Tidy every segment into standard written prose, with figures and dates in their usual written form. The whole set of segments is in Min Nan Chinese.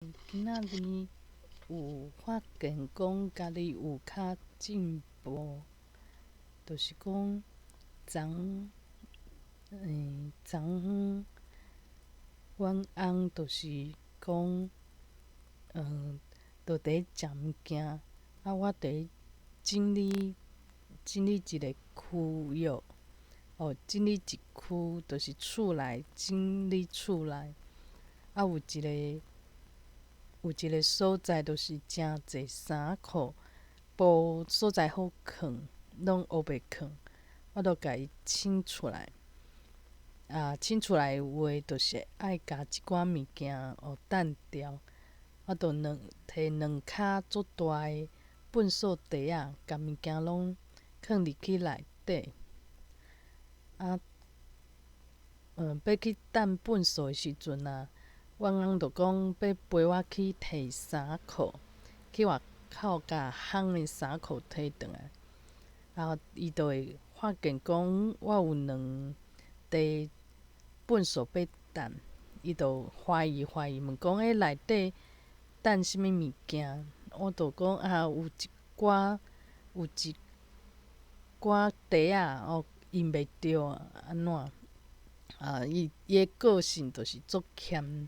今仔日有發現講家己有較進步，就是講昨昨昏阮翁就是講，就佇食物件，啊，我佇整理整理一个區域，哦，整理一區，就是厝內整理厝內，啊，有一个有一个所在，就是誠濟衫褲，無所在好囥，攏烏白囥，我就共伊清出來。啊，清出來的話，就是愛共一寡物件哦擲掉，我就兩提兩跤足大的糞掃袋仔，共物件攏囥入去內底。啊，欲去擲糞掃的時陣啊，阮翁就講欲陪我去提衫褲，去外口共烘的衫褲提轉來。啊，伊就會發現講我有兩袋糞掃欲擲，伊就懷疑懷疑問講：欸，內底擲啥物物件？我就講啊，有一寡有一寡袋仔哦，用袂著按怎？啊，伊伊的個性就是足儉，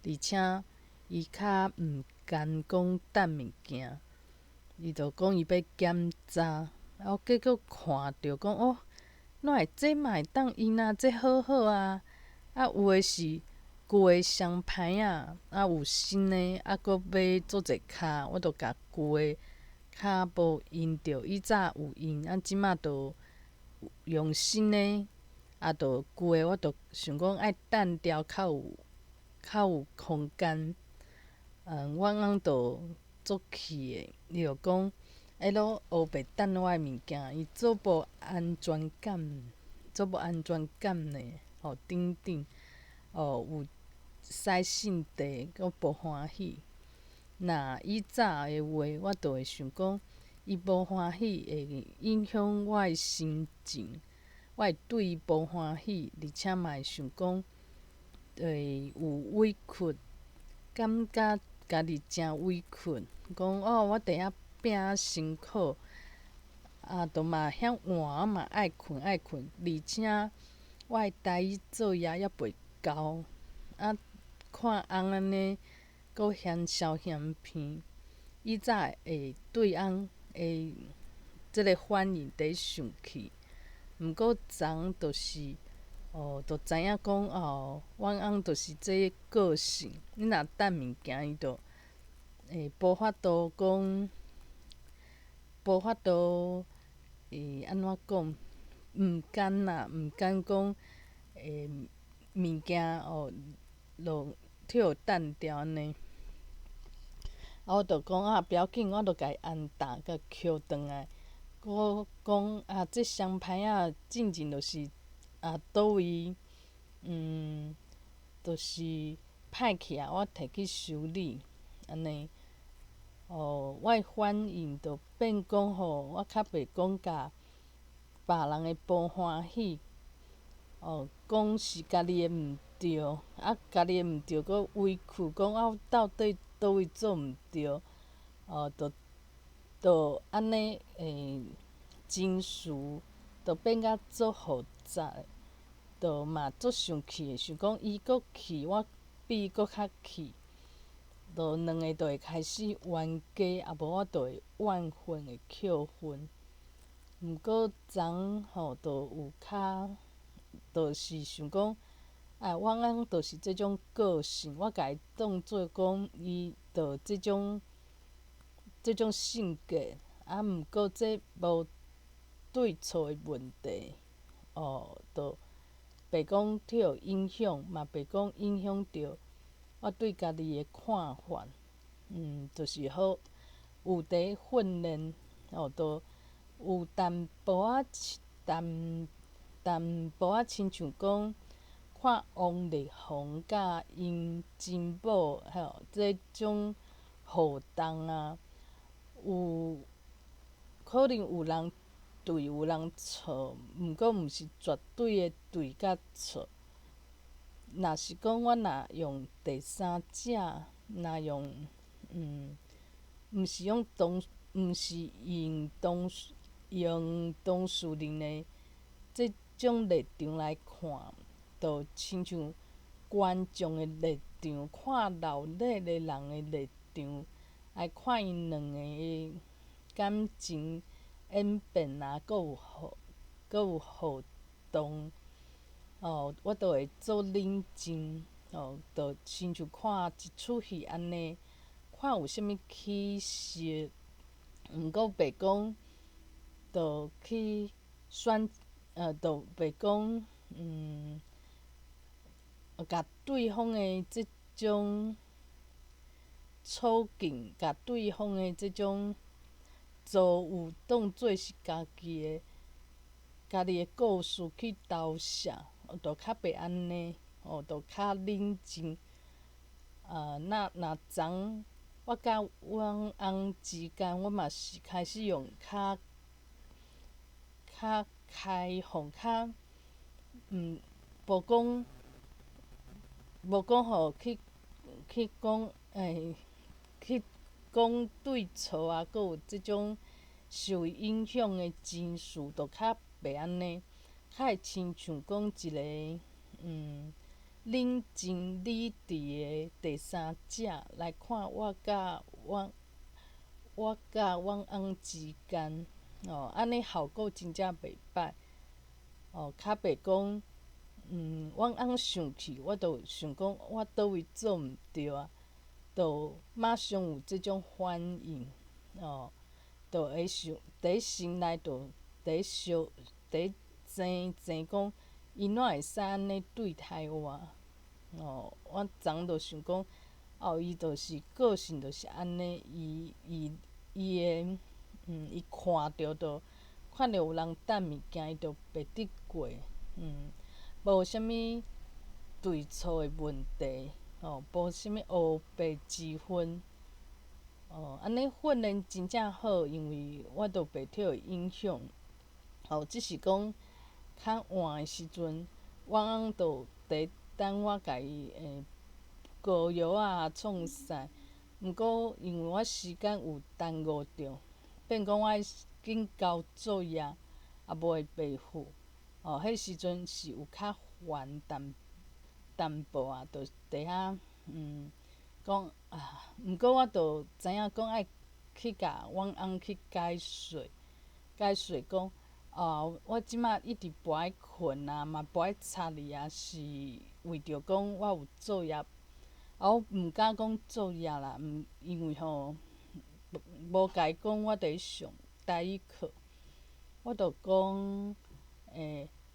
而且伊較毋甘講擲物件，伊就講伊欲檢查，啊，我結果看著講哦，哪會這嘛會當用啊？這好好啊！啊，有的是舊的雙歹仔，啊有新的，啊閣買足濟跤，我就共舊的較無用著，以早有用，啊這馬就用新的，啊就舊的我就想講愛擲掉較有較有空間。阮翁就足氣的，伊就講，欸，攏烏白擲我的物件，伊足無安全感，足無安全感呢，吼等等，哦有使性地閣無歡喜。若以早的話，我就會想講，伊無歡喜會影響我的心情，我會對伊無歡喜，而且嘛會想講，會有委屈，感覺家己誠委屈，講哦，我佇遐拼辛苦，啊，都嘛遐晚嘛愛睏愛睏，而且我的台語作業猶袂夠，啊，看翁按呢，閣嫌潲嫌偏，以早會對翁的這个反應佇生氣。毋過昨就是哦，就知影講哦，阮翁就是這個個性，你若擲物件，伊就會無法度講，無法度會按怎講，毋甘啦，毋甘講會物件哦，落去予擲掉按呢。啊，我就講啊，不要緊，我就共伊按打，共抾轉來。閣講啊，這雙歹仔進前就是啊，佗位就是歹去啊，我提去修理，按呢。哦，我的反應就變講吼，我較袂講共別人的無歡喜，哦，講是家己的毋對，啊，家己的毋對，閣委屈，講啊，我到底佗位做毋對，哦，就就按呢情緒就變甲足複雜，就嘛足生氣的，想講伊閣氣，我比伊閣較氣，就兩个就會開始冤家，啊無我就會怨恨會扣分。毋過昨吼就有較，就是想講，啊，阮翁就是這種個性，我共伊當做講伊就這種這種性格，啊，毋過這無對錯的問題，哦，就袂講去予影響，嘛袂講影響著我對家己的看法，就是好有佇訓練，哦，就有淡薄仔淡淡薄仔親像講看王力宏佮𪜶真某吼，這種互動啊，有可能有人對，有人錯，毋過毋是絕對的對佮錯。若是講我若用第三者若用毋是用當，毋是用當事人的這種立場來看，就親像觀眾的立場，看鬧熱的人的立場，來看𪜶兩个的感情演變啊，閣有互動，哦，我都會做冷靜，哦，就親像看一齣戲按呢，看有啥物起色，毋過袂講，就去選，就袂講，共對方的這種處境，共對方的這種遭遇當做是家己的故事去投射，就較袂按呢，哦，就較冷靜。啊，若昨我佮阮翁之間，我嘛是開始用較開放，較無講吼去講，去講對錯啊，閣有這種受影響的情緒，就較袂按呢，較會親像講一个冷靜理智的第三者來看我佮阮翁之間，哦，按呢效果真正袂䆀，哦，較袂講，阮翁生氣，我就想講我佗位做毋著啊，就馬上有這種反應，哦，就會想，佇心內就佇相佇爭爭講，伊哪會使按呢對待我？哦，我昨就想講，哦，伊就是個性就是按呢，伊伊伊的，伊看著有人擲物件，伊就袂得過，無啥物對錯的問題，哦，無啥物黑白之分，哦，按呢訓練真正好，因為我都袂予伊影響，哦，只是講較晏的時陣，阮翁就佇等我共伊膏藥仔創啥，毋過因為我時間有耽誤著，變講我愛緊交作業，也無會白付，哦，彼時陣是有較煩淡淡薄仔，就佇遐講啊，毋過我就知影講愛去共阮翁去解說，解說講，哦，我這馬一直無愛睏啊，嘛無愛插你啊，是為著講我有作業，啊，我毋敢講作業啦，毋因為吼無共伊講我佇咧上台語課，我就講，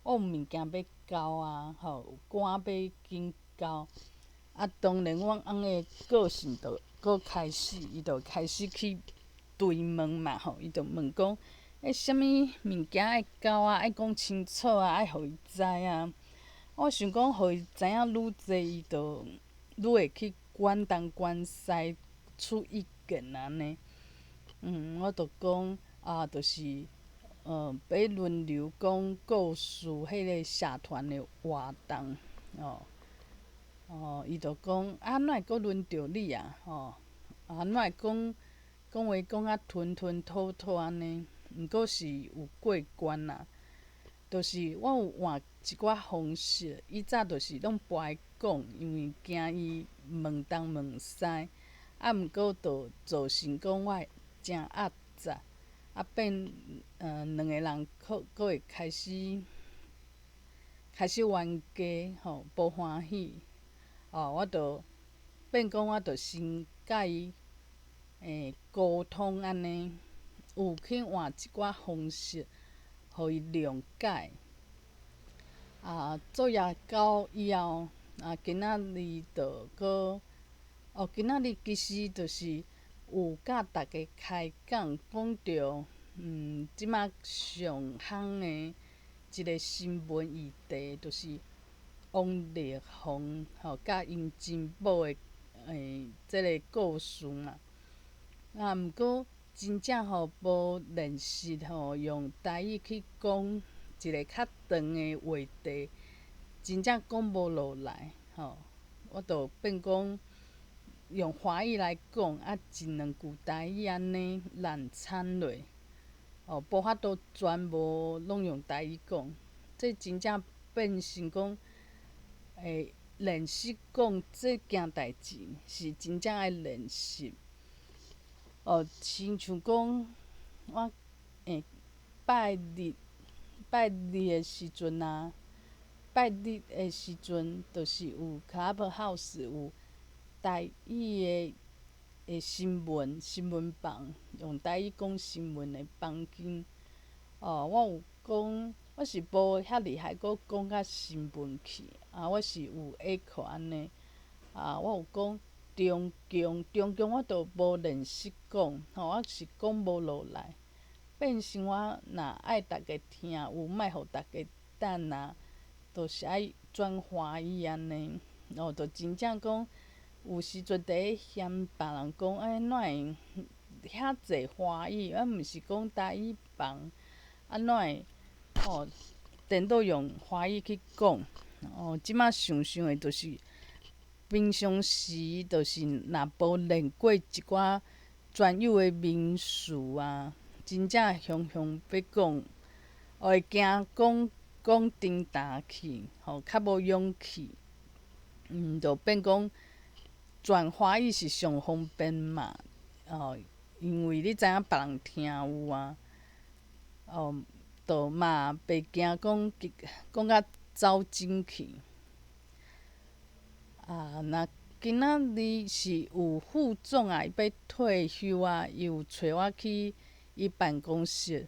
我有物件欲交啊，吼，趕欲緊交，啊，當然阮翁的個性就閣開始，伊就開始去追問嘛，吼，伊就問講，啥物物件愛交啊，愛講清楚啊，愛予伊知啊。我想講，予伊知影愈濟，伊就愈會去管東管西，出意見按呢。我就講啊，就是，欲輪流講故事，彼个社團的活動，哦，哦，伊就講啊，哪會閣輪著你啊？吼，啊，哪會講講話講啊吞吞吐吐按呢？毋過是有過關啦，就是我有換一寡方式，以早就是攏無愛講，因為驚伊問東問西，啊，毋過就造成講我會誠壓榨，啊變兩个人閣會開始冤家吼，無歡喜，哦，我就變講我就先佮伊溝通按呢，有去換一寡方式，予伊諒解。啊，作業交以後，啊，今仔日就閣，哦，今仔日其實就是有佮逐家開講，講著這馬上夯的一个新聞議題，就是王力宏吼佮𪜶前某的這个故事嘛。啊，毋過真正吼無練習吼，用台語去講一个較長的話題，真正講無落來吼，我就變講，用華語來講，啊，一兩句台語按呢濫摻落，哦，無法度全部攏用台語講，這真正變成講，練習講這件代誌是真正愛練習。哦，親像講我拜日的時陣啊，拜日的時陣，就是有 Clubhouse 有台語的新聞房，用台語講新聞的房間。哦，我有講，我是無遐厲害，閣講較新聞去，啊，我是有 echo 按呢。啊，我有講中共，中共我都無練習講，吼，我是講無落來，變成我若愛逐家聽有，莫予逐家等啊，就是愛轉華語按呢。哦，就真正講，有時陣佇咧嫌別人講，欸，哪會遐濟華語，啊，毋是講台語房，啊，哪會哦，顛倒用華語去講。哦，這馬想想的，就是平常時，就是若無練過一寡專有的名詞啊，真正雄雄欲講，哦，會驚講講顛焦去，吼，較無勇氣，就變講轉華語是上方便嘛，哦，因為你知影別人聽有啊，哦，就嘛袂驚講講甲走精去。啊，若今仔日是有副總啊，伊欲退休啊，伊有揣我去伊辦公室。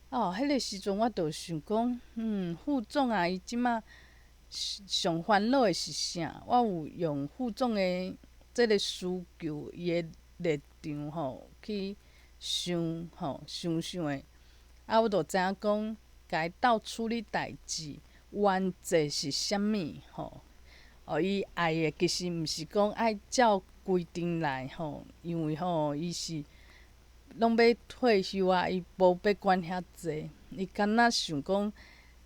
哦，彼個時陣我就想講，副總啊，伊這馬上煩惱的是啥？我有用副總的這個需求，伊的立場吼去想吼想想的，啊，我就知影講，共伊鬥處理代誌，原則是啥物吼？哦，伊愛的其實毋是講愛照規定來吼，因為吼伊是攏欲退休啊，伊無欲管遐濟，伊敢若想講，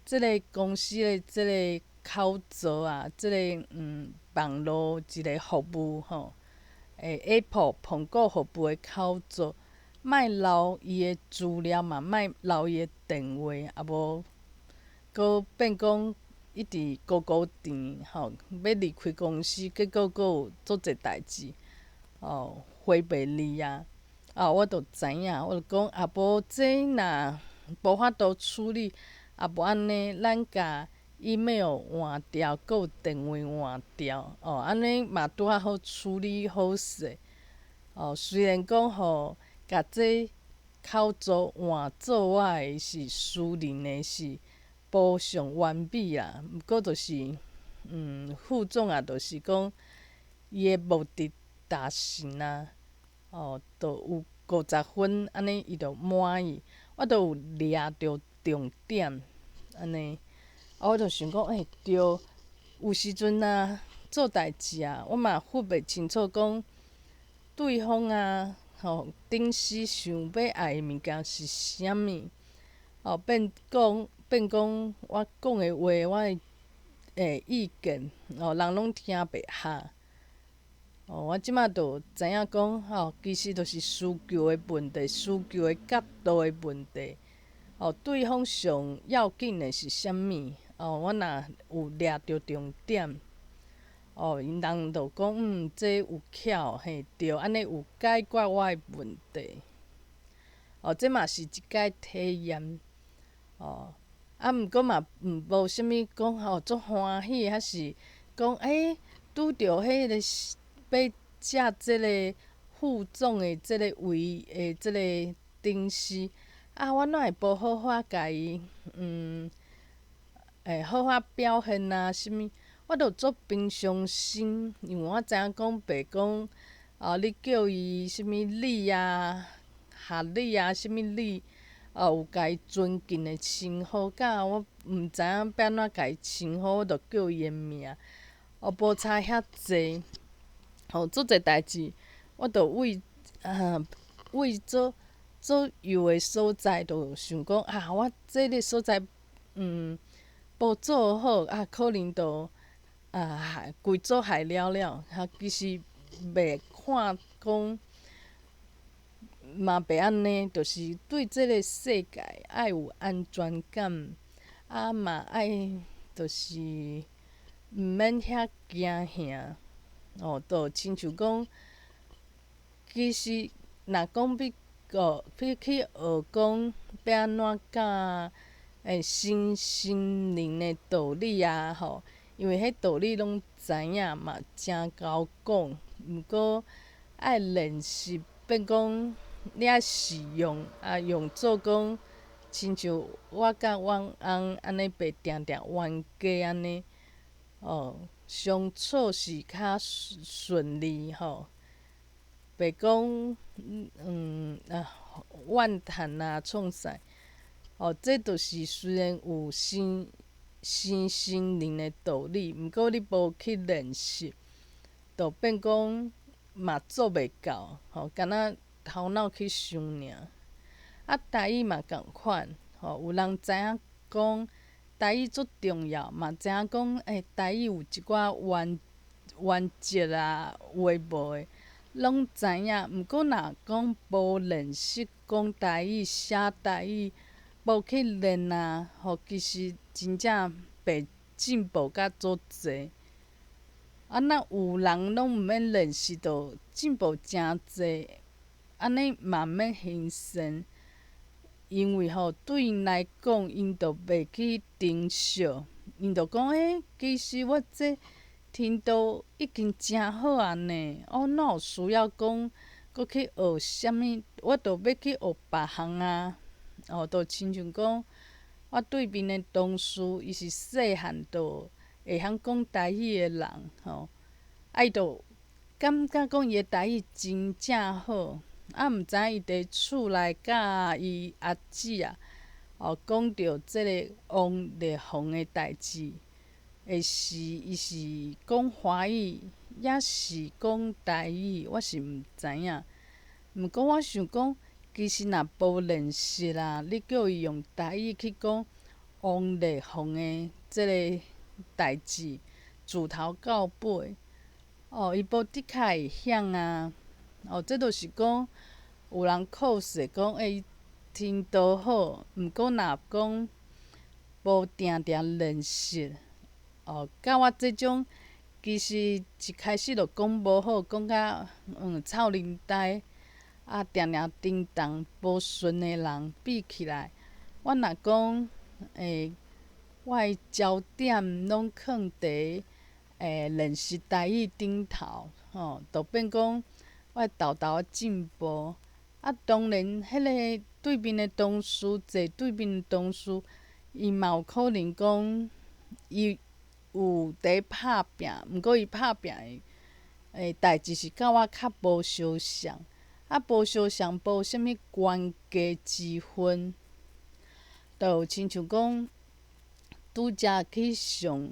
這个公司的這个口座啊，這个網路一个服務吼，Apple 蘋果服務的口座，莫留伊的資料嘛，莫留伊的電話，啊無，閣變講一直孤孤甜吼，欲離開公司，結果閣有足濟代誌，哦，回袂離啊！啊，我就知影，我就講啊，無這若無法度處理，啊無按呢，咱共 email 換掉，閣有電話換掉，哦，按呢嘛拄仔好處理好勢。哦，雖然講吼，共這口座換做我的是私人的，是無上完美啦，毋過就是，副總啊，就是講伊的目的達成啊，哦，就有50分，按呢伊就滿意。我就有掠著重點，按呢，啊，我就想講，欸，對，有時陣啊，做代誌啊，我嘛分袂清楚講對方啊，吼，頂時想欲愛的物件是啥物，哦，變講我講的話，我的意見，哦，人攏聽袂下。哦，我這馬就知影講，吼，其實就是需求的問題，需求的角度的問題。哦，對方上要緊的是啥物？哦，我若有掠著重點，哦，𪜶人就講，這有巧，嘿，對，按呢有解決我的問題。哦，這嘛是一擺體驗。哦，啊，毋過嘛，毋無啥物講吼，足歡喜，還是講，欸，拄著彼个欲接這个副總的這个位的這个頂司，啊，我哪會無好好共伊，好好表現啊，啥物？我就足平常心，因為我知影講袂講，哦，你叫伊啥物你啊、學你啊，啥物你，哦，有共伊尊敬的稱呼，甲我毋知影欲按怎共伊稱呼，我就叫伊的名，哦，無差遐濟，吼，足濟代誌，我就為做做幼的所在，就想講啊，我這个所在，無做好啊，可能就啊害規組害了了，啊，其實袂看看講嘛袂按呢，就是對這个世界愛有安全感，啊嘛愛就是毋免遐驚嚇，哦，就親像講，其實若講欲學欲去學講欲按怎教身心靈的道理啊吼，因為彼道理攏知影嘛，誠𠢕講，毋過愛練習變講你愛使用啊，用做講，親像我佮阮翁按呢袂定定冤家按呢，哦，相處是較順利吼，袂講啊怨嘆啊創啥，哦，這就是雖然有身心靈的道理，毋過你無去練習，就變講嘛做袂到，吼，敢若頭腦去想爾。啊，台語嘛仝款，吼，有人知影講台語足重要，嘛知影講，台語有一寡原原則啊，有的無的，攏知影。毋過若講無練習講台語、寫台語，無去練啊，吼，其實真正袂進步甲足濟。啊，若有人攏毋免練習，就進步誠濟，按呢嘛毋免興盛。因為吼，對𪜶來講，𪜶就袂去珍惜，𪜶就講其實我這程度已經誠好啊呢，我哪有需要講閣去學啥物？我就欲去學別項啊。哦，就親像講，我對面的同事，伊是細漢就會曉講台語的人，吼，啊，伊就感覺講伊的台語真正好。啊，毋知伊佇厝內佮伊阿姊啊，哦，講著這个王力宏的代誌的時，伊是講華語，抑是講台語，我是毋知影。毋過我想講，其實若無練習啦，你叫伊用台語去講王力宏的這个代誌，自頭到尾，哦，伊無的確會曉啊。哦，這就是講有人考試講，伊程度好，毋過若講無定定練習，哦，佮我這種其實一開始就講無好，講甲臭奶呆，啊，定定振動無順的人比起來，我若講我的焦點攏囥佇練習台語頂頭，吼，就變講我會沓沓仔進步。啊，當然，彼个對面的同事，坐對面的同事，伊嘛有可能講，伊有佇拍拚，毋過伊拍拚的代誌是佮我較無相像，啊，無相像，無啥物懸低之分，就親像講，拄才去上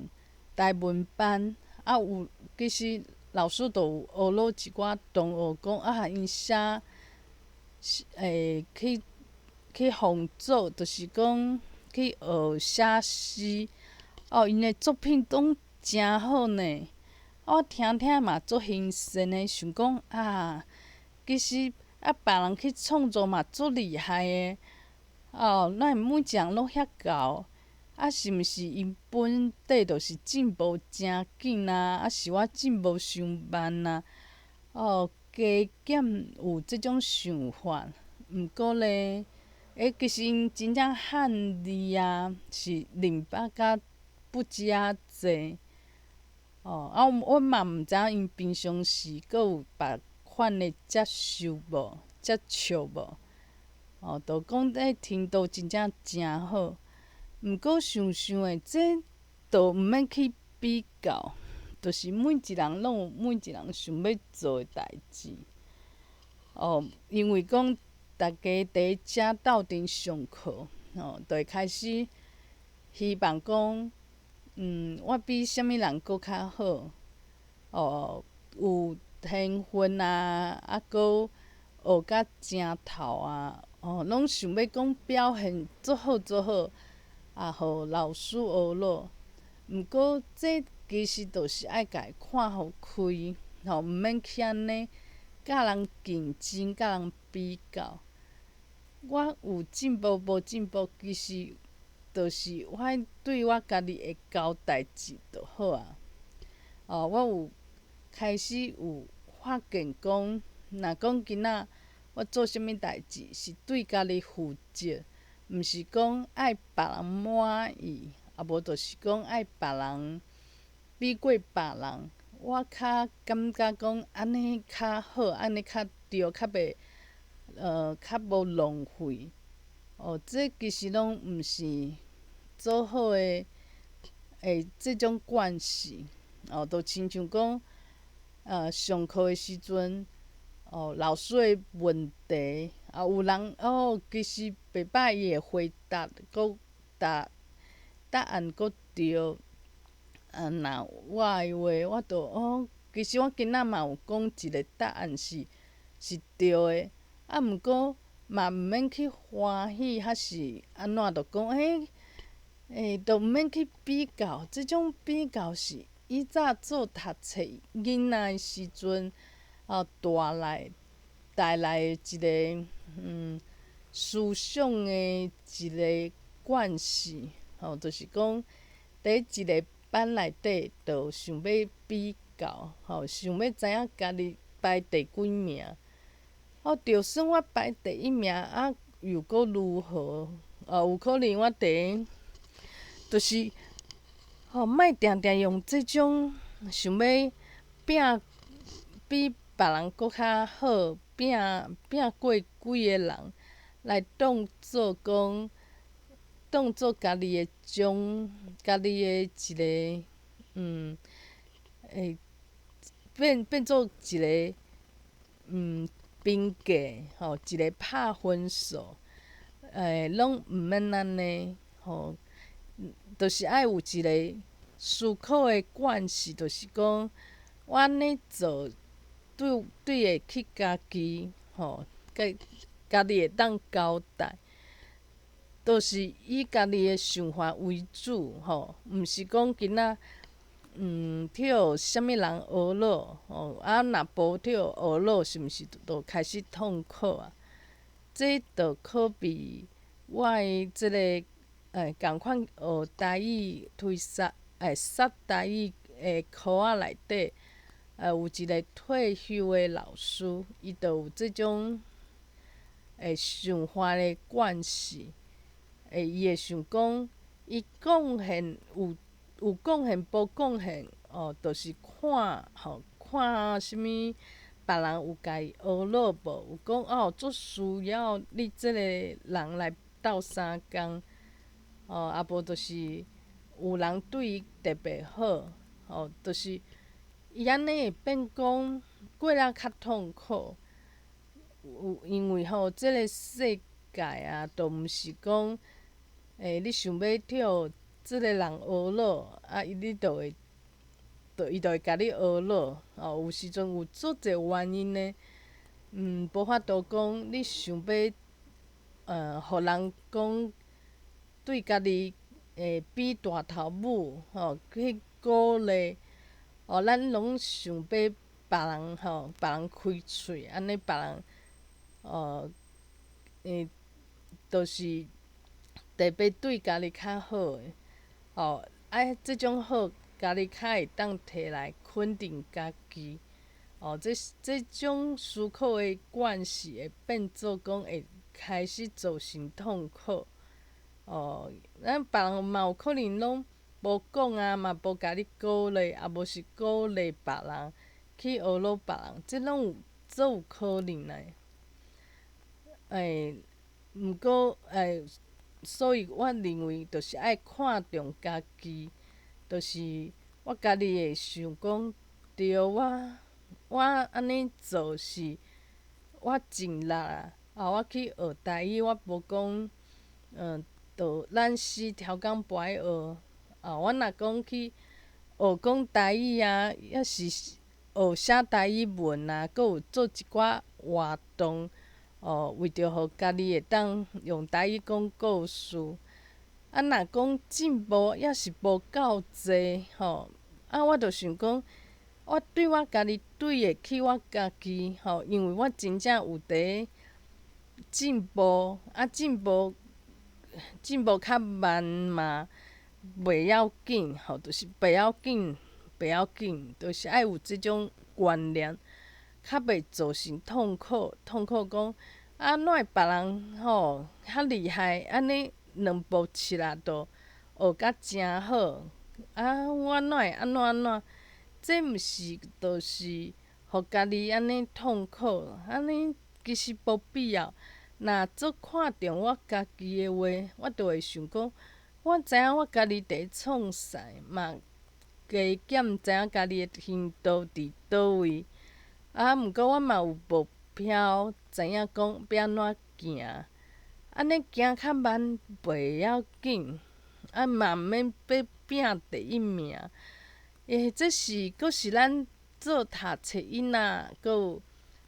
台文班，啊有其實老師就有學落一寡同學講啊，𪜶寫去仿做，就是講去學寫詩，哦，𪜶的作品攏誠好呢。我聽聽嘛足興奮的，想講啊，其實啊，別人去創作嘛足厲害的，哦，哪會每一人攏遐𠢕？啊，是毋是𪜶本底就是進步誠緊啊？啊，是我進步傷慢啊？哦，加減有這種想法，毋過咧，其實𪜶真正漢字啊，是認捌甲不止仔濟。哦，啊，我嘛毋知影𪜶平常時閣有別款的接受無、接觸無？哦，就講程度真正誠好。毋過想想的，這都毋免去比較，就是每一人攏有每一人想欲做的代誌。哦，因為講逐家佇遮鬥陣上課，吼，就會開始希望講，我比啥物人閣較好，哦，有天分啊，啊，閣學甲誠透啊，哦，攏想欲講表現足好足好。啊，予老師學落，毋過這其實就是愛共伊看予開，吼，毋免去按呢佮人競爭，佮人比較。我有進步無進步，其實就是我對我家己會交代志就好啊。哦，我有開始有發現講，若講今仔我做啥物代誌是對家己負責，毋是講愛別人滿意，啊無就是講愛別人比過別人。我較感覺講按呢較好，按呢較對，較袂較無浪費。哦，這其實攏毋是做好的這種慣勢。哦，就親像講，上課的時陣，哦，老師的問題，啊，有人哦，其實袂歹，伊會回答，閣答答案閣對。啊，若我的話，我就哦，其實我今仔嘛有講一個答案是對的，啊，毋過嘛毋免去歡喜，還是按怎，就講就毋免去比較，這種比較是以早做讀冊囡仔的時陣，哦，帶來的一個思想的一個慣勢，吼，就是講佇一個班內底，就想欲比較，吼，想欲知影家己排第幾名。哦，就算我排第一名，啊，又閣如何？哦，有可能我第，就是，吼，莫定定用這種想欲拼比別人閣較好，拼拼過幾个人，來當做講，當做家己的種，家己的一個，變做一個，評價，吼，一個拍分數，攏毋免按呢，吼，就是愛有一個思考的慣勢，就是講，我按呢做，對會起家己，吼，家己會當交代，就是以家己的想法為主，吼，毋是講今仔，予啥物人呵咾，吼，啊，若無予呵咾，是毋是就開始痛苦啊？這就可比我的這個仝款學台語推捒捒台語的科仔內底，有一個退休的老師，伊就有這種想法的慣勢，伊會想講，伊貢獻有貢獻無貢獻，哦，就是看吼看啥物別人有共伊呵咾無，有講哦，足需要你這個人來鬥相共，哦，啊無就是有人對伊特別好，哦，就是伊按呢會變講過了較痛苦。有因為吼，這個世界啊，都毋是講，你想欲予這個人呵咾，啊，伊你就會，就伊就會共你呵咾，哦，有時陣有足濟原因呢，無法度講你想欲，予人講對家己會比大頭母，吼，去鼓勵，哦，咱攏想欲別人吼，別人開喙，按呢別人，哦，就是特別對家己較好的，哦，啊，這種好，家己較會當提來肯定家己，哦，這種思考的慣勢會變做講會開始造成痛苦，哦，咱別人嘛有可能攏無講啊，嘛無共你鼓勵，啊無是鼓勵別人去呵咾別人，這攏有足有可能的。毋過所以我認為就是愛看重家己，就是我家己會想講，對我按呢做是，我盡力啊，啊，我去學台語，我無講，就咱死超工無愛學，啊，我若講去學講台語啊，抑是學寫台語文啊，閣有做一寡活動，哦，為著予家己會當用台語講故事。啊，若講進步抑是無夠濟吼，啊，我就想講，我對我家己對會起我家己吼，因為我真正有佇進步，啊進步進步較慢嘛，袂要緊吼，就是袂要緊，袂要緊，就是愛有這種觀念，較袂造成痛苦。痛苦講啊，哪會別人吼較厲害，按呢兩步七仔就學甲誠好，啊，我哪會按怎按怎？這毋是就是予家己按呢痛苦，按呢其實無必要。若足看重我家己的話，我就會想講，我知影我家己佇創啥，嘛加減知影家己的程度佇佗位。啊，毋過我嘛有目標，知影講欲按怎行。按呢行較慢袂要緊，啊嘛毋免欲拼第一名。欸，這是閣是咱做讀冊囡仔，閣有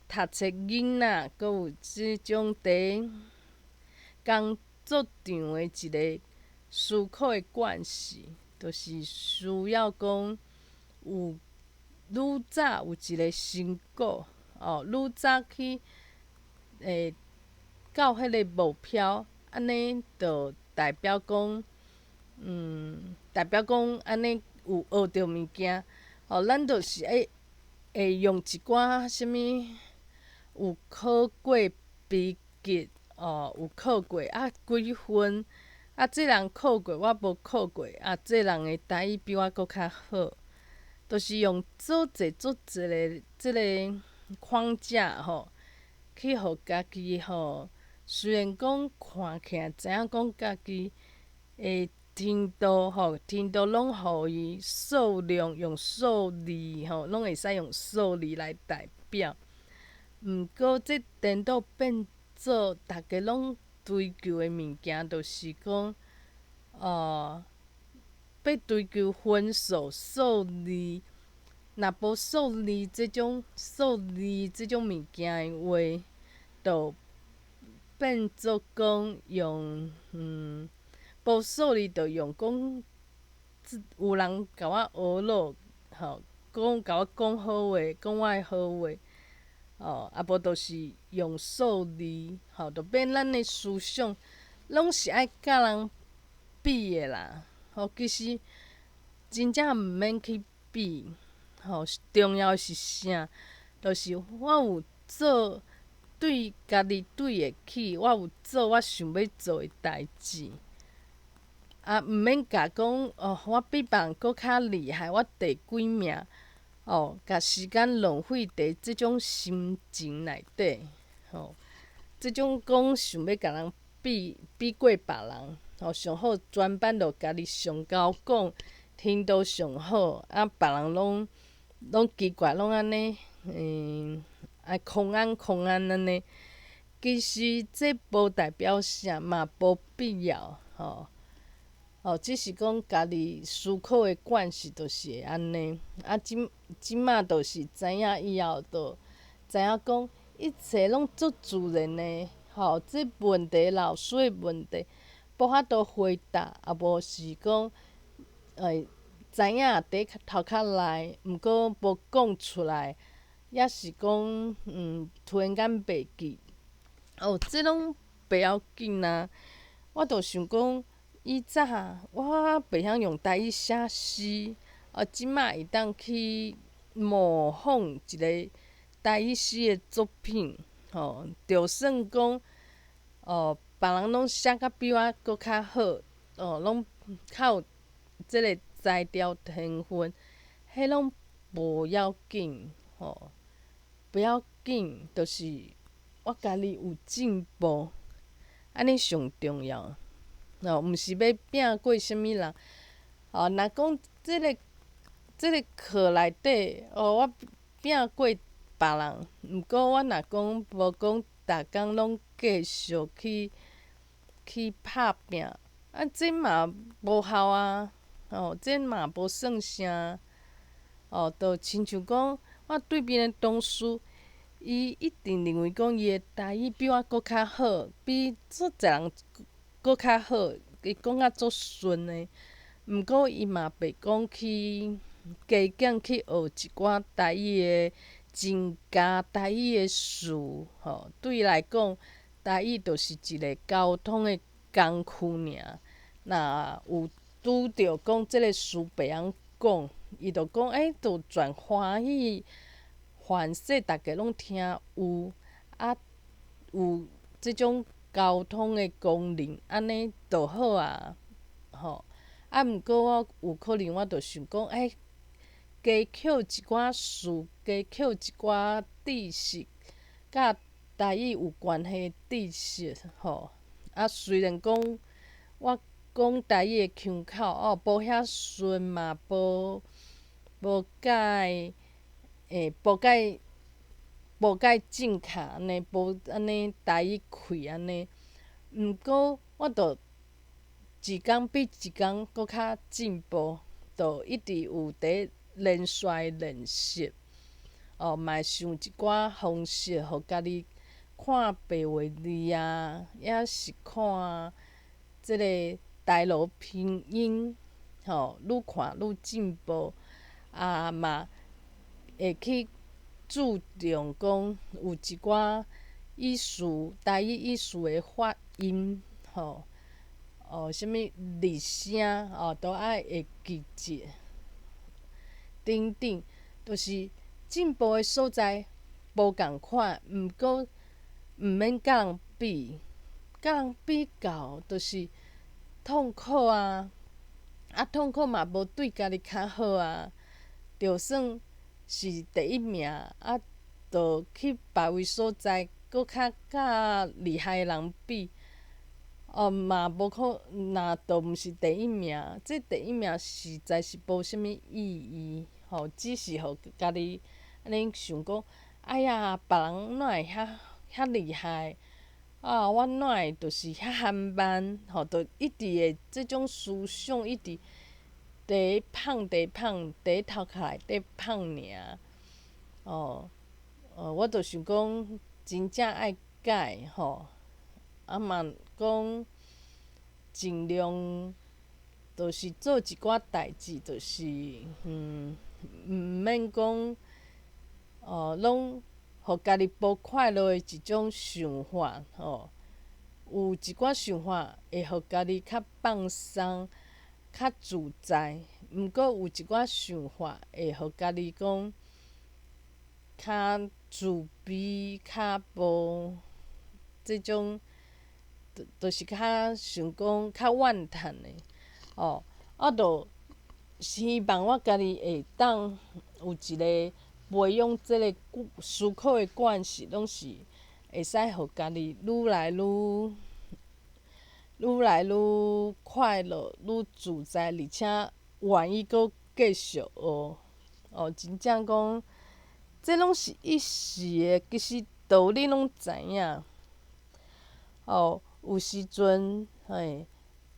讀冊囡仔，閣有這種佇工作場的一個思考的慣勢，就是需要講有愈早有一個成果，哦，愈早去會到彼个目標，按呢就代表講，代表講按呢有學著物件，吼，咱就是愛會用一寡啥物有考過筆級，哦，有考過啊幾分，啊這人考過，我無考過，啊這人的台語比我閣較好，就是用做濟足濟个這个框架吼，去予家己吼，雖然講看起來知影講家己的程度吼，程度攏予伊數量用數字吼，攏會使用數字來代表。毋過這顛倒變做逐家攏追求的物件，就是講，哦，欲追求分數、數字，若無數字這種數字這種物件的話，就變做講用無數字就用講，有人共我呵咾，吼，講共我講好話，講我的好話，哦，啊無就是用數字，吼，就變咱的思想攏是愛佮人比的啦，吼，其實真正毋免去比，吼，重要的是啥？就是我有做對家己對會起，我有做我想欲做的代誌。啊，毋免共講哦，我比別人閣較厲害，我第幾名，哦，共時間浪費佇這種心情內底，吼，這種講想欲共人比比過別人，吼，上好全班就家己上𠢕講，程度上好，啊，別人攏攏奇怪，攏按呢，啊，空按空按按呢，其實這無代表啥，嘛無必要，吼。哦，只是講家己思考的慣勢就是會按呢，啊，這這馬就是知影以後，就知影講一切攏足自然的，吼，這問題老師的問題，無法度回答，啊無是講，欸，知影佇頭殼內，毋過無講出來，抑是講，突然間袂記，哦，這攏袂要緊啊，我就想講。以早我袂曉用台語寫詩，啊，這馬會當去模仿一个台語詩的作品，吼，就算講，哦，別人攏寫甲比我閣較好，哦，攏較有這个才調天分，彼攏無要緊，吼，不要緊，就是我家己有進步，按呢上重要。哦，毋是欲拼過啥物人，哦，若講這个這个課內底，哦，我拼過別人，毋過我若講無講，逐工攏繼續去去拍拚，啊，這嘛無效啊，哦，這嘛無算啥，哦，就親像講，我對面的同事，伊一定認為講伊的台語比我閣較好，比足濟人閣較好，伊講甲足順的，毋過伊嘛袂講去加減去學一寡台語的增加台語的詞，吼，對伊來講，台語就是一个溝通的工具爾。若有拄著講這个詞袂曉講，伊就講欸，就全歡喜，凡勢逐家攏聽有，啊，有這種溝通的功能，按呢就好啊，吼。啊，毋過我有可能我就想講，欸，加抾一寡詞，加抾一寡知識，佮台語有關係的知識，吼。啊，雖然講我講台語的腔口哦，無遐順嘛，無蓋欸，無蓋正確按呢，無按呢台語氣按呢。毋過我就一工比一工閣較進步，就一直有佇連續練習，哦，嘛會想一寡方式，予家己看白話字啊，抑是看這个台羅拼音，吼，愈看愈進步，啊嘛會去注重講有一寡意思，台語意思的發音，吼，哦，啥物入聲，哦，都愛會記得，等等，就是進步的所在無仝款，毋過毋免佮人比，佮人比較就是痛苦啊！啊，痛苦嘛無對家己較好啊。就算是第一名，啊，就去別位所在，閣較佮厲害的人比，哦，嘛無可，若都毋是第一名，這第一名實在是無啥物意義，吼，只是予家己按呢想講，哎呀，別人哪會遐遐厲害？啊，我哪會就是遐含慢？吼，就一直會這種思想一直佇放佇放佇頭殼內底放爾。哦，我就想講，真正愛改吼，啊嘛講盡量就是做一寡代誌，就是毋免講哦，攏予家己無快樂的一種想法吼。有一寡想法會予家己較放鬆、較自在，毋過有一寡想法會予家己講較自卑、較無這種，就是較想講較怨嘆的哦。我就希望我家己會當有一个培養這个思考的慣勢，攏是會使予家己愈來愈快樂、愈自在，而且願意閣繼續學。哦，真正講，這攏是一時的，其實道理攏知影。哦，有時陣，嘿，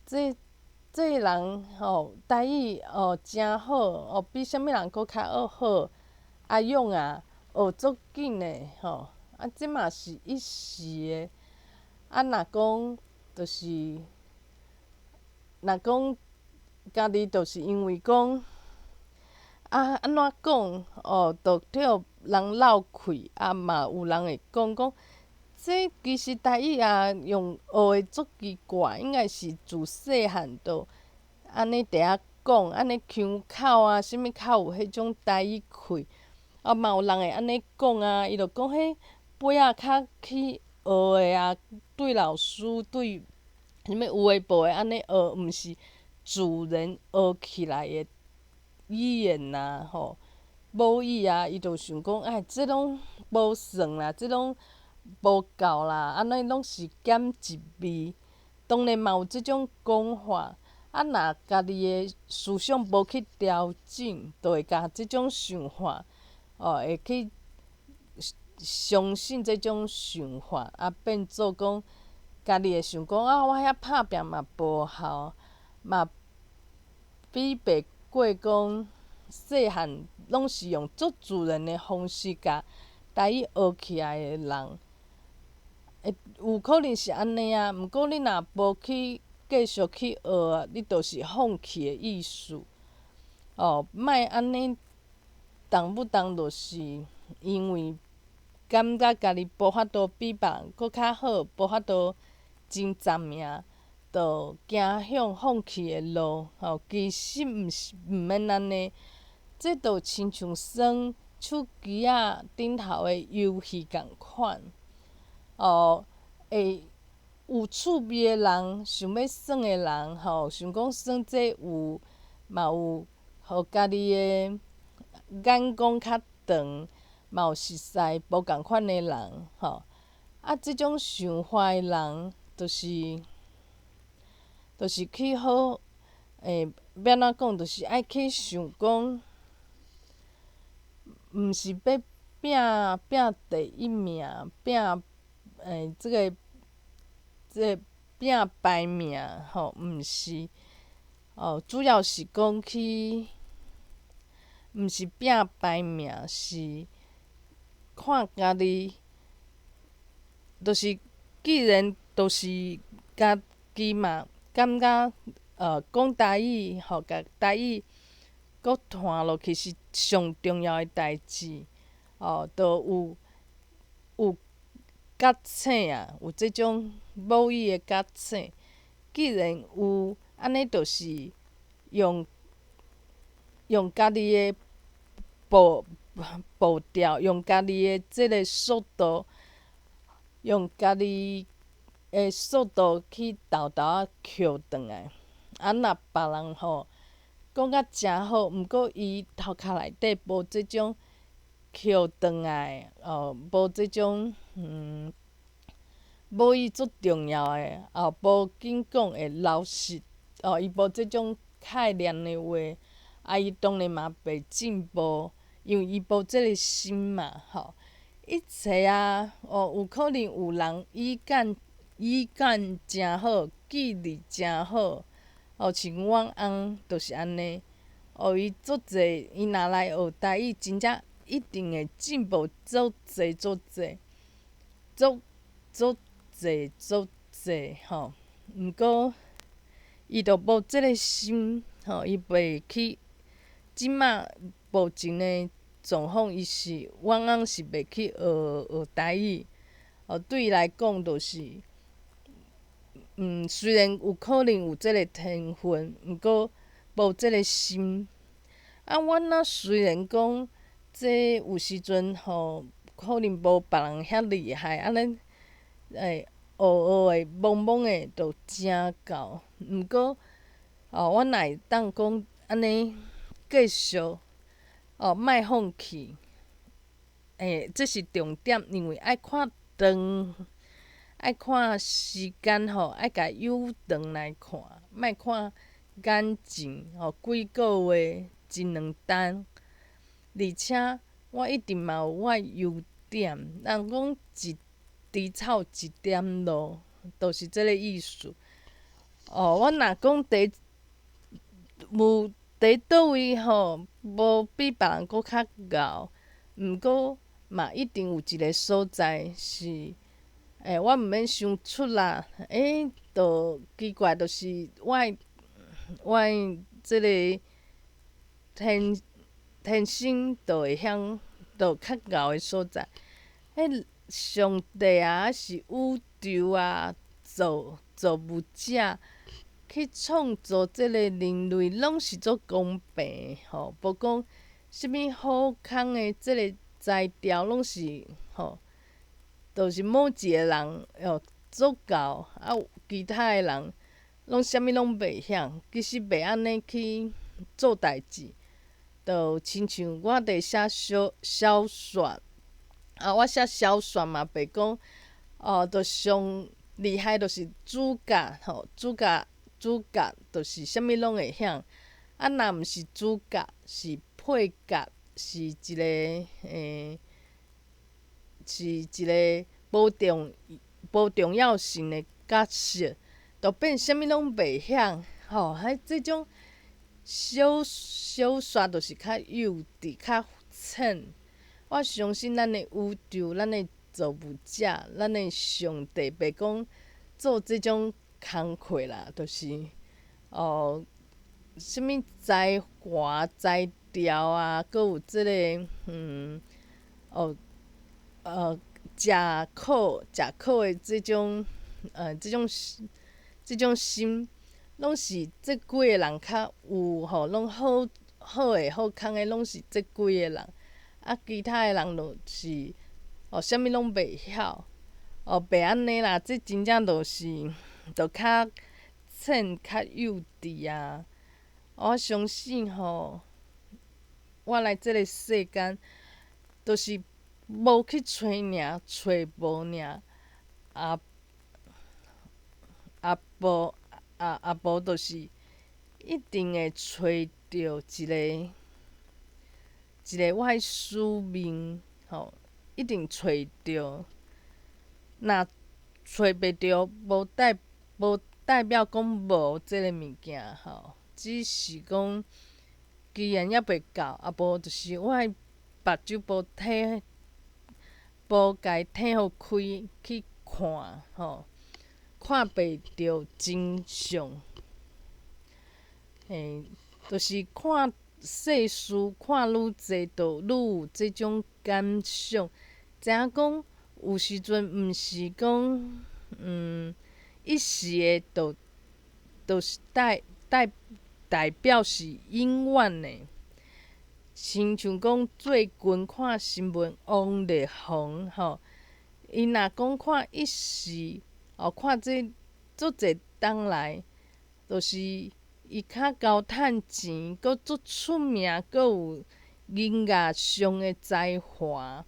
這人吼台語哦誠好，哦比啥物人閣較好。阿勇啊，學足緊的吼，啊，這嘛是一時的。啊，若講就是，若講家己就是因為講，啊按怎講哦，就予人漏氣，啊嘛有人會講講，這其實台語啊用學的足奇怪，應該是自細漢就按呢佇遐講，按呢腔口啊，啥物較有彼種台語氣。啊嘛有人會按呢講啊，伊就講彼尾仔較去學的啊，對老師對啥物有的無的按呢學，毋是自然學起來的語言啊，吼，母語啊，伊就想講，哎，這攏無算啦，這攏無夠啦，按呢攏是減一味。當然嘛有這種講法，啊，若家己的思想無去調整，就會共這種想法，哦，會去相信這種想法，啊，變做講家己會想講啊，我遐拍拚嘛無效，嘛比袂過講細漢攏是用足自然的方式共台語學起來的人，會有可能是按呢啊。毋過你若無去繼續去學啊，你就是放棄的意思。哦，莫按呢動不動就是因為感覺家己無法度比別人閣較好，無法度前10名，就走向放棄的路。吼，其實毋是毋免按呢，這就親像耍手機仔頂頭的遊戲仝款。哦，會有趣味的人，想欲耍的人，吼，想講耍這有嘛有，予家己的眼光較長，嘛有熟似無仝款的人，吼。啊，這種想法的人，就是去好，欲按怎講，就是愛去想講，毋是欲拼拼第一名，拼這個拼排名，吼，毋是，哦，主要是講去，毋是拼排名，是看家己，就是既然就是家己嘛，感覺講台語，吼，共台語閣傳落去是上重要的代誌，哦，就有覺醒啊，有這種母語的覺醒。既然有，按呢就是用家己的步調，用家己的這个速度，用家己的速度去沓沓仔抾轉來。啊，若別人吼講甲誠好，毋過伊頭殼內底無這種抾轉來，哦，無這種母語足重要的，哦，無緊講會流失，哦，伊無這種概念的話，啊，伊當然嘛袂進步，因為伊無這个心嘛，吼。一切啊，哦，有可能有人語感誠好，記憶誠好，哦，像阮翁就是按呢，哦，伊足濟，伊若來學台語，真正一定會進步足濟足濟，足足濟足濟吼。毋過，伊就無這个心，吼，伊袂去。這馬目前的狀況，伊是阮翁是袂去學學台語，哦，對伊來講就是，雖然有可能有這个天分，毋過無這个心。啊，阮若雖然講，這有時陣吼，可能無別人遐厲害，按呢，學學的懵懵的就誠夠。毋過，哦，阮若會當講按呢繼續，哦，莫放棄。這是重點，因為愛看長，愛看時間吼，愛共悠長來看，莫看眼前吼幾個月、一兩冬。而且我一定嘛有我的優點，人講一枝草一點露，就是這个意思。哦，我若講佇有佇佗位吼，無比別人閣較𠢕，毋過嘛一定有一个所在是，我毋免傷出力，就奇怪，就是我的這个天生就會曉，就較𠢕的所在。彼上帝啊，抑是宇宙啊，造物者去創造這个人類，攏是足公平的吼，無講啥物好康的這个才調，攏是吼，就是某一个人哦足𠢕，啊，其他的人攏啥物攏袂曉，其實袂按呢去做代誌，就親像我佇寫小說，啊，我寫小說嘛，袂講哦，就上厲害就是主角吼，主角就是啥物攏會曉，啊，若毋是主角，是配角，是一个無重要性的角色，就變啥物攏袂曉，吼，彼這種小說就是較幼稚、較淺。我相信咱的宇宙、咱的造物者、咱的上帝，袂講做這種工課啦，就是哦，啥物才華才調啊，閣有這个哦，食苦食苦的這種心，攏是這幾個人較有吼，攏好好的好康的，攏是這幾個人，啊，其他的人就是哦，啥物攏袂曉，哦，袂按呢啦，這真正就是就較淺較幼稚啊！我相信吼，我來這个世間，就是無去揣爾，揣無爾，啊啊無啊啊無，就是一定會揣著一個一個我的使命吼，一定揣著。若揣袂著，無代表講無這个物件吼，只是講機緣猶未到，啊無就是我的目睭無體無共體予開去看吼，看袂著真相。嘿，就是看世事看愈濟，就愈有這種感想。知影講有時陣毋是講一時的，就是代表是永遠的。親像講最近看新聞，王力宏吼，伊若講看一時，哦，看這足濟冬來，就是伊較𠢕趁錢，閣足出名，閣有音樂上的才華，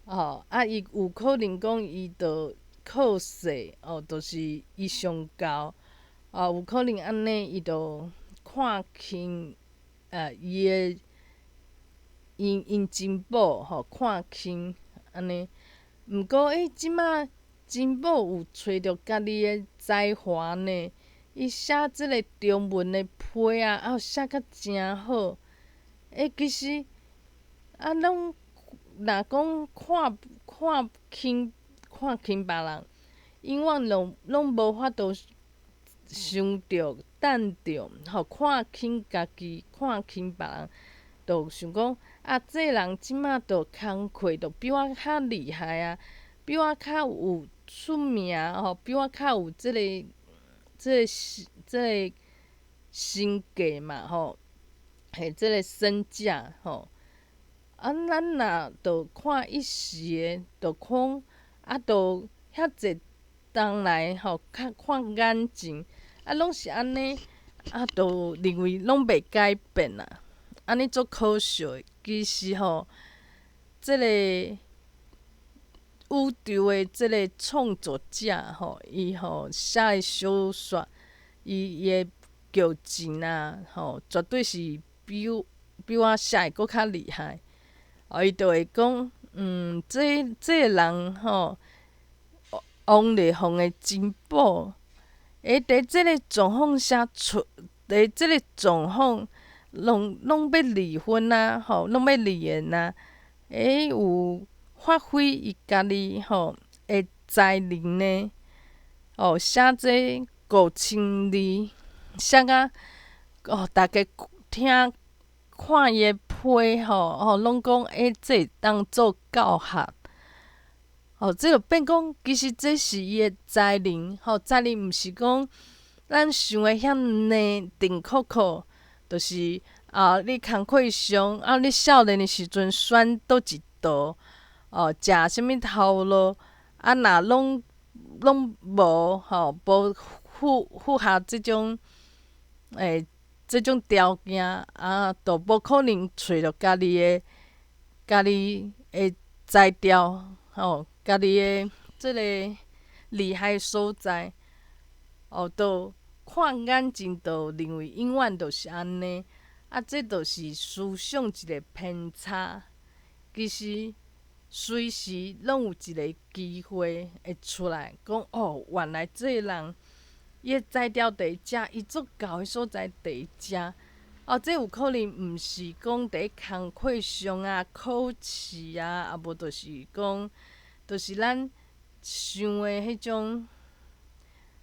吼，啊，伊有可能講伊就靠勢，哦，就是伊上𠢕，哦，有可能按呢，伊就看輕，伊的𪜶真某吼，看輕按呢。毋過欸，這馬真某有揣著家己的才華呢，伊寫這个中文的批啊，啊寫甲誠好。欸，其實啊，攏若講看輕別人，永遠攏無法度想著、等著，吼，看輕家己，看輕別人，就想講啊，這个人這馬就工課就比我較厲害啊，比我較有出名吼，比我較有這个身價嘛吼，嘿，這个身價吼。啊，咱若就看一時的，就看啊，就遐濟冬來吼，較看眼前，啊，攏是按呢，啊，就認為攏袂改變啊，按呢足可惜的。其實吼，這个宇宙的這个創作者吼，伊吼寫的小說，伊的劇情啊，吼，絕對是比我寫的閣較厲害。哦，伊就會講，這個人吼，王力宏的真某，會佇這個狀況下出，佇這個狀況，攏欲離婚啊，吼，攏欲離緣啊，會有發揮伊家己吼的才能呢？哦，寫這5000字，寫甲哦，逐家聽看伊的批吼，哦，攏講欸，這會當做教學。哦，這就變講，其實這是伊的才能，吼，才能毋是講咱想的遐爾定確確，就是啊，你工課上啊，你少年的時陣選佗一道，哦，食啥物頭路，啊，若攏無吼，無符合這種條件，啊，就無可能揣著家己的才調，吼，家己的這个厲害所在，哦，就看眼前就認為永遠就是按呢，啊，這就是思想一个偏差。其實隨時攏有一个機會會出來講，哦，原來這个人伊的才調佇遮，伊足𠢕的所在佇遮。哦，這有可能毋是講佇工課上啊、考試啊，啊無就是講，就是咱想的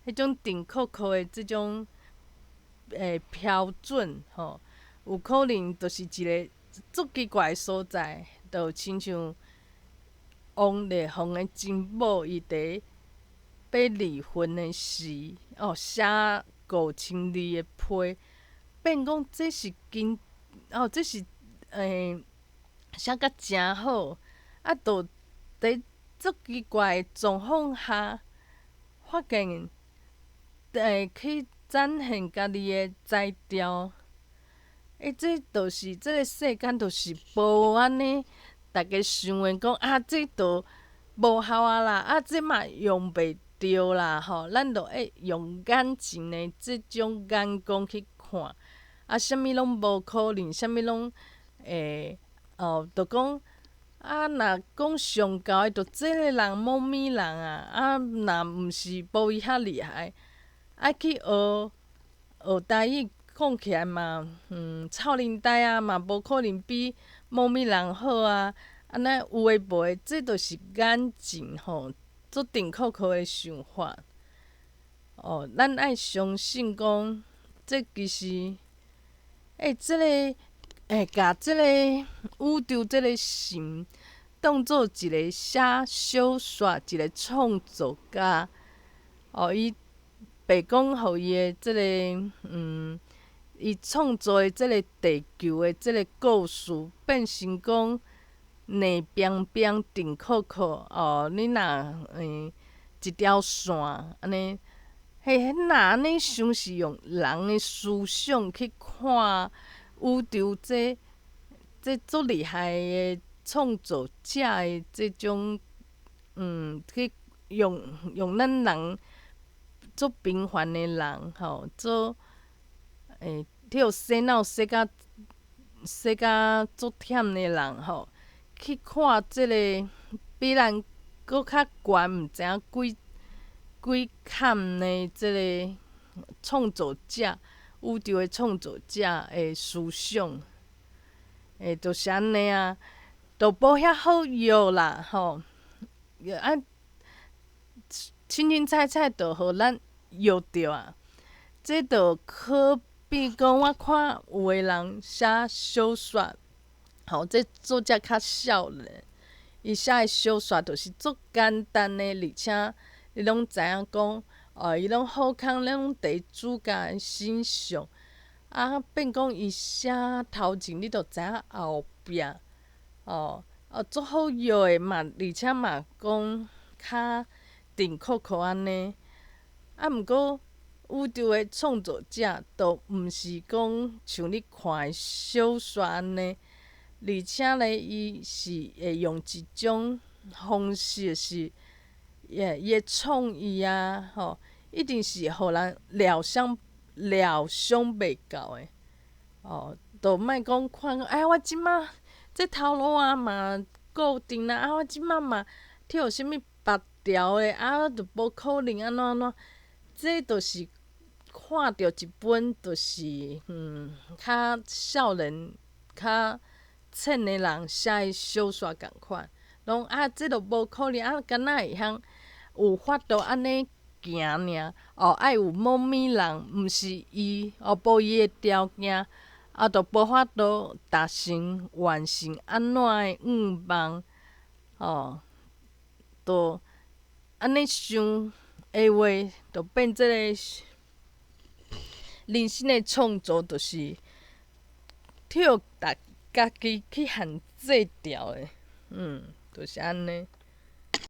彼種定確確的這種標準吼，有可能就是一个足奇怪的所在，就親像王力宏的前某，伊佇欲離婚的時，哦，寫5000字的批，變講這是經，哦，這是寫甲誠好，啊，就佇足奇怪的狀況下，發現去展現家己的才調，這就是這个世間，就是無按呢，逐家想的講啊，這都無效啊啦，啊，這嘛用袂著啦吼，咱著愛用眼前的這種眼光去看，啊，啥物攏無可能，啥物攏哦，就講啊，若講上猴的，就這个人某物人啊，啊，若毋是無伊遐厲害，愛去學學台語，講起來嘛，臭奶呆啊嘛，無可能比某物人好啊。按呢有的無的，這就是眼前吼，足定確確的想法。哦，咱愛相信講，這其實，這个，共這个宇宙這个神當做一个寫小說，一個創作家。哦，伊白講予伊的這个，伊創造的這个地球的這个故事，變成講硬冰冰、定確確。哦，你若一條線按呢，嘿，若按呢想是用人的思想去看宇宙這這足厲害的創造者的這種，去用咱人足平凡的人吼，做予洗腦洗甲足忝的人吼，去看這个比咱閣較懸，毋知影幾幾坎的這个創造者，宇宙的創造者的思想，就是按呢啊，就無遐好藥啦，吼，啊，凊凊彩彩就予咱藥著啊，這就可比講，我看有的人寫小說，吼，這作者較少年，伊寫的小說就是足簡單的，而且你攏知影講，哦，伊攏好康，攏佇主角身上，啊，變講伊寫頭前，你就知影後壁，哦，哦，足好藥的嘛，而且嘛講較定確確按呢，啊，毋過宇宙的創造者，都毋是講像你看的小說按呢，而且咧，伊是會用一種方式是，伊的創意啊，吼，一定是予人料想袂到的，哦，就莫講看，哎，我這馬這頭路啊嘛固定啊，啊，我這馬嘛去予啥物別調的，啊，就無可能按怎按怎，這就是看著一本，就是較少年、較淺的人寫的小說仝款，攏啊，這就無可能啊，敢若會曉有法度按呢行爾，哦，愛有某物人，毋是伊，哦，無伊的條件，啊，就無法度達成完成按怎的願望，哦，就按呢想的話，就變這個人生的創造，就是予家己去限制牢的，就是按呢。